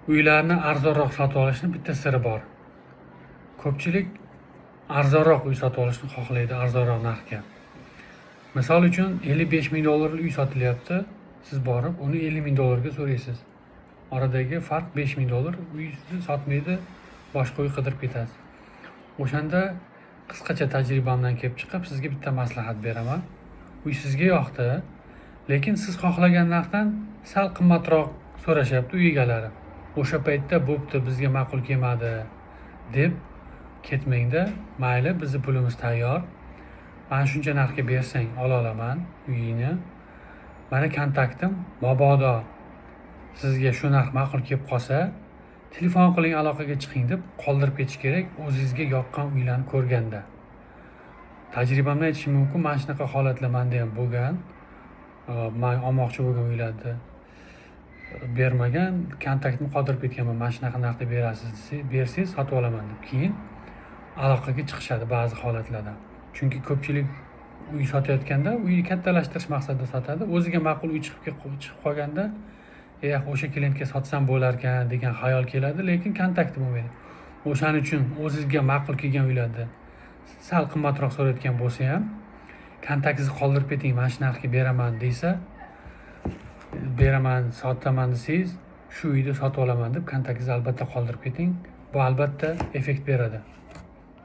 Uylarni arzonroq sotib olishni bitta siri bor. Ko'pchilik arzonroq uy sotib olishni xohlaydi, arzonroq narxga. Misol uchun, 55 000 dollarlik uy sotilyapti, siz borib uni 50 000 dollarga so'raysiz. Oradagi farq 5000 dollar. Uyni sotmaydi, boshqa uy qidirib ketasiz. O'shanda qisqacha tajribamdan kelib chiqib, sizga bitta maslahat beraman. Uy sizga yoqdi, lekin siz xohlagan narxdan sal qimmatroq so'rashyapti uy egalari. O'sha paytda "Bo'pti, bizga ma'qul kelmadi" deb ketmangda, "Mayli, bizni pulimiz tayyor, mana shuncha narxga bersang, ola olaman uyingni. Mana kontaktim, mabodo sizga shu narx ma'qul kelib qolsa, telefon qiling, aloqaga chiqing" deb qoldirib ketish kerak o'zingizga yoqqan uylarni ko'rganda. Tajribamdan aytishim mumkin, mana shunaqa holatlar manda ham bo'lgan. Man olmoqchi bo'lgan uylarni bermagan, kontaktni qoldirib ketganman, "Mana shunaqa narxda berasiz desa, bersangiz, sotib olaman" deb. Keyin aloqaga chiqishadi ba'zi holatlarda. Chunki ko'pchilik uy sotayotganda uyni kattalashtirish maqsadida sotadi. O'ziga ma'qul uy chiqib qolganda, "Eh, o'sha klientga sotsam bo'larkan" degan xayol keladi, lekin kontakti bo'lmaydi. O'shaning uchun o'zizga ma'qul kelgan uylarni sal qimmatroq so'rayotgan bo'lsa ham, kontaktingizni qoldirib keting, mana shu narxga beraman desa, beraman, sotaman desangiz, shu uyni sotib olaman deb kontaktingizni albatta qoldirib keting. Bu albatta effekt beradi.